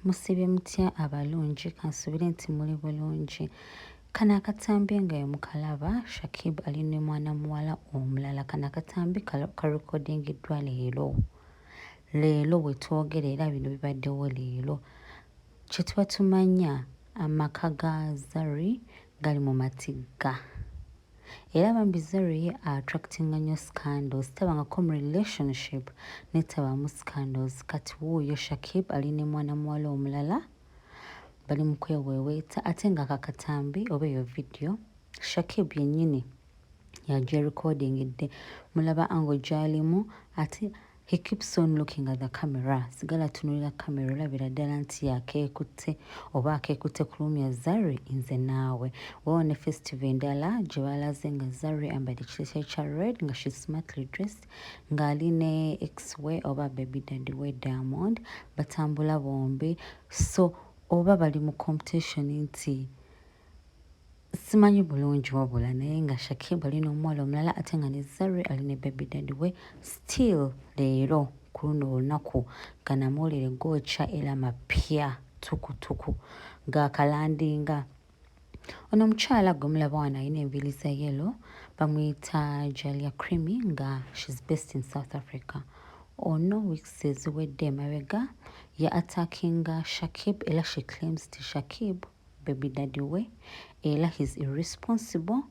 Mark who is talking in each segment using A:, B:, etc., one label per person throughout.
A: Musiibye mutya abalungi? Kansuubire nti muli bulungi. Kano akatambi nga mukalaba, Shakib ali ne mwana muwala omulala. Kano akatambi karekodingiddwa leero. Leero we twogera era bino bibaddewo leero. Kye tuba tumanya amaka ga Zari gali mu matigga. Era bambi Zari ye attractinga nnyo scandals, tabangako mu relationship netabamu scandals. Kati wuuyo Shakib ali ne mwana muwala omulala bali mu kweweeweeta ate nga akakatambi oba eyo video Shakib yennyini yagirekodingidde. Mulaba angle gy'alimu ate he keeps on looking at the camera, sigala atunulira camera olabira ddala nti akeekutte oba akeekutte kulumya Zari nze naawe. Waliwo ne festival endala gye balaze nga Zari ayambadde ekiteeteeyi kya red nga she's smartly dressed ng'ali ne ex we oba baby daddy we Diamond batambula bombi so oba bali mu competition nti simanyi bulungi wabula naye nga Shakib ali n'omuwala omulala ate nga ne Zari ali ne baby daddy we still leero ku luno olunaku gano amawulire gookya era mapya tukutuku gakalandinga. Ono omukyala gwe mulaba wano alina enviiri za yellow bamuyita Jalia Creamy nga she's based in South Africa. Ono weeks eziwedde emabega ya attackinga Shakib era she claims nti Shakib baby daddy we era he's irresponsible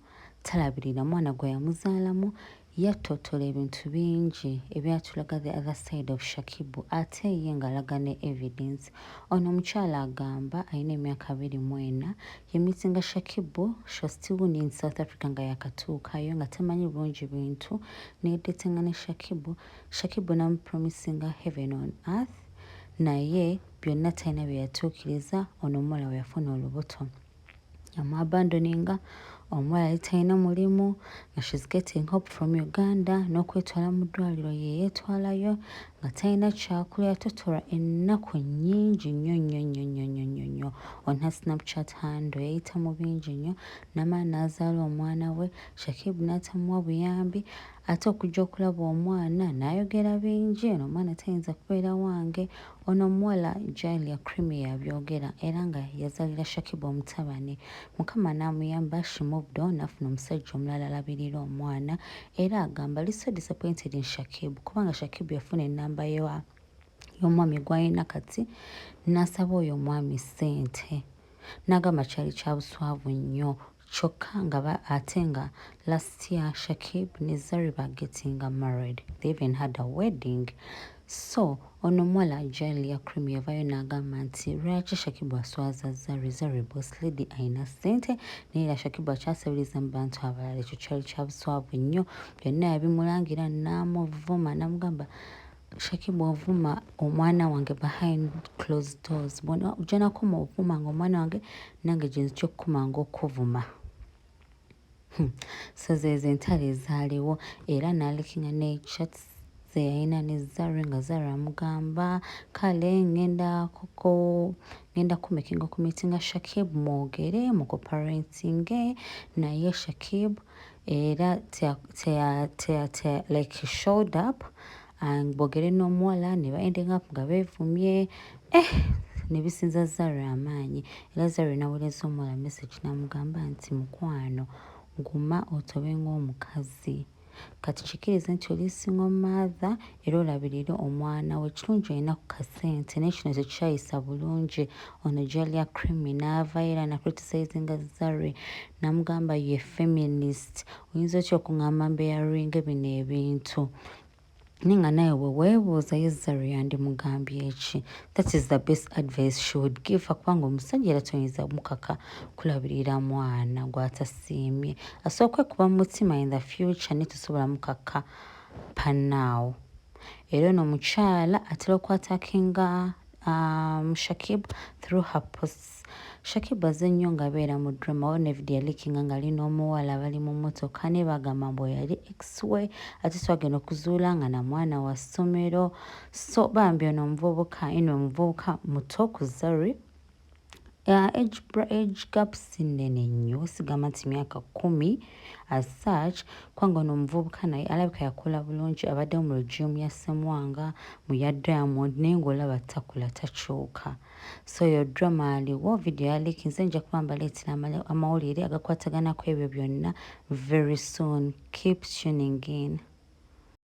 A: talabirira mwana gwe yamuzaalamu yattottola ebintu bingi ebyatulaga the other side of Shakib ate ye ng'alaga ne evidence. Ono omukyala agamba alina emyaka 24 yameetinga Shakib, she was still in South Africa nga yakatuukayo nga tamanyi bulungi bintu neyedatinga ne Shakib. Shakib n'amupromisinga heaven on earth naye byonna talina bye yatuukiriza. Ono omuwala we yafuna olubuto yamuabandoninga. Omuwala yali talina mulimu nga she's getting hope from Uganda n'okwetwala mu ddwaliro ye yeetwalayo nga talina kyakulya yatotola ennaku nnyingi nnyo nnyo nnyo nnyo nnyo nnyo nnyo on her Snapchat handle yayita mu bingi nnyo n'amala n'azaala omwana we Shakib n'atamuwa buyambi ate okujja okulaba omwana n'ayogera bingi ono omwana tayinza kubeera wange. Ono omuwala Jalia Creamy yabyogera era nga yazaalira Shakib omutabani. Mukama n'amuyamba she moved on n'afuna omusajja omulala alabirira omwana era agamba ali so disappointed in Shakib kubanga Shakib yafuna ennamba y'omwami gw'alina kati n'asaba oyo omwami ssente n'agamba kyali kya buswavu nnyo kyokka nga ate nga last year Shakib ne Zari bagetinga married, they even had a wedding. So ono omuwala Jalia Creamy yavaayo n'agamba nti lwaki Shakib aswaza Zari, Zari boss lady alina ssente naye era Shakib akyasabiriza mu bantu abalala ekyo kyali kya buswavu nnyo byonna yabimulangira n'amuvuma n'amugamba Shakib ovuma omwana wange behind closed doors ojja nakoma ovumanga omwana wange nange gye nzija okukumanga okuvuma. So zeezo entalo ezaaliwo era n'alekinga ne chats ze yalina ne Zari nga Zari amugamba kale ngenda kuko ngenda kumakinga okumeetinga Shakib mwogere mucoparentinge naye Shakib era teya like he showed up and boogere n'omuwala ne ba ending up nga beevumye eh ne bisinza Zari amaanyi era Zari n'aweereza omuwala message n'amugamba nti mukwano guma otobe ng'omukazi kati kikirize nti oli single mother era olabirire omwana we ekirungi olina ku kasente naye kino tekyayisa bulungi. Ono Jalia Creamy n'avaayo era n'acriticinga Zari n'amugamba ye feminist oyinza otya okuŋŋamba mbeyaringe bino ebintu naye nga naawe bwe weebuuza ye Zari yandimugambye ki? That is the best advice she would give her kubanga omusajja era toyinza mukaka kulabirira mwana gw'atasiimye asobola okwekuba mu mutima in the future naye tosobola mukaka pannaawo. Era ono omukyala atera okuattackinga Shakib through her posts. Shakib azze nnyo ng'abeera mu drama waliwo ne video yaleakinga ng'ali n'omuwala bali mu mmotoka naye bagamba mbu oyo yali ex we ate twagenda okuzuula nga na mwana wa ssomero. So bambi ono omuvubuka anyway omuvubuka muto ku Zari Age gap si nnene nnyo, sigamba nti myaka 10 as such, kubanga ono omuvubuka naye alabika yakula bulungi, abaddewo mu regime ya Ssemwanga, mu ya Diamond, naye ng'olaba takula, takyuka. So yo drama aliwo, video ya leakinze. Nja kuba mbaleetera amawulire agakwatagana ku ebyo byonna very soon. Keep tuning in.